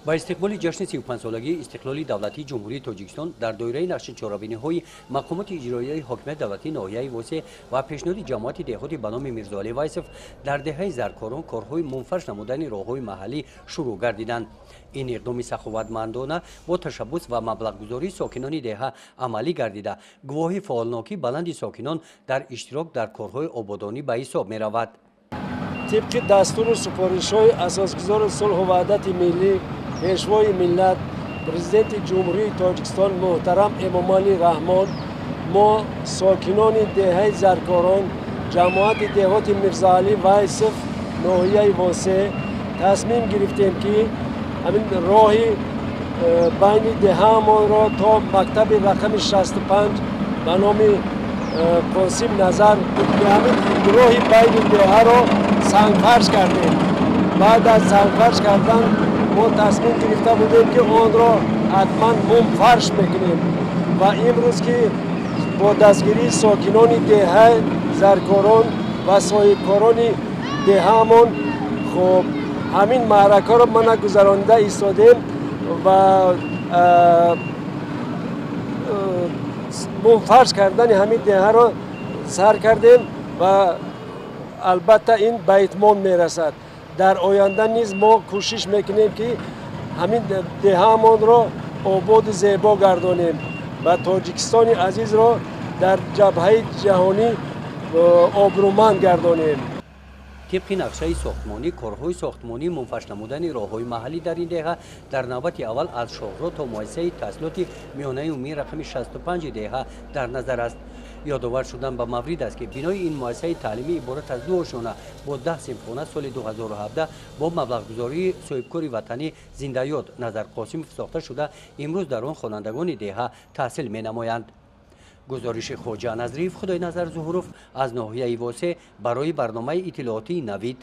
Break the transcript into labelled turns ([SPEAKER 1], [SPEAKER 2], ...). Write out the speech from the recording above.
[SPEAKER 1] Ба истиқболи ҷашни 35-солагии истиқлоли давлатии Ҷумҳурии Тоҷикистон дар доираи нақши чорабиниҳои мақомоти иҷроияи ҳокимияти давлатии ноҳияи Восеъ ва пешниҳоди ҷамоати деҳоти ба номи Мирзоалӣ Вайсов дар деҳаи Заркорон корҳои мумфарш намудани роҳҳои маҳаллӣ шурӯъ гардиданд. Ин иқдоми саховатмандона бо ташаббус ва маблағгузории сокинони деҳа амалӣ гардида, гувоҳи фаъолнокии баланди сокинон дар иштирок дар корҳои ободонӣ ба ҳисоб меравад.
[SPEAKER 2] Тибқи дастуру супоришҳои асосгузори сулҳу ваҳдати миллӣ, Пешвои миллат, Президенти Ҷумҳурии Тоҷикистон муҳтарам Эмомалӣ Раҳмон, мо сокинони деҳаи Заркорон, ҷамоати деҳоти Мирзоалӣ Вайсов, ноҳияи Восеъ тасмим гирифтем, ки ҳамин роҳи байни деҳаамонро то мактаби рақами 65 ба номи Қосим Назар, ҳамин роҳи байни деҳаро сангфарш кардем. Баъд аз сангфарш кардан мо тасмим гирифта будем, ки онро ҳатман мумфарш мекунем ва имрӯз, ки бо дастгирии сокинони деҳа Заркорон ва соҳибкорони деҳаамон, хуб, ҳамин маъракаро мана гузаронида истодем ва мумфарш кардани ҳамин деҳаро сар кардем ва албатта ин ба итмом мерасад. Дар оянда низ мо кӯшиш мекунем, ки ҳамин деҳаамонро ободу зебо гардонем ва Тоҷикистони азизро дар ҷабҳаи ҷаҳонӣ обрӯманд гардонем.
[SPEAKER 1] Тибқи нақшаи сохтмонӣ, корҳои сохтмонии мунфарш намудани роҳҳои маҳаллӣ дар ин деҳа дар навбати аввал аз шоҳроҳ то муассисаи таҳсилоти миёнаи умумии рақами 65 деҳа дар назар аст. Ёдовар шудан ба маврид аст, ки бинои ин муассисаи таълимӣ иборат аз ду ошёна бо 10 синфхона соли 2017 бо маблағгузории соҳибкори ватанӣ, зиндаёд Назар Қосимов сохта шуда, имрӯз дар он хонандагони деҳа таҳсил менамоянд. Гузориши Хоҷа Назриев, Худойназар Зуҳуров аз ноҳияи Восеъ барои барномаи иттилоотии «Навид».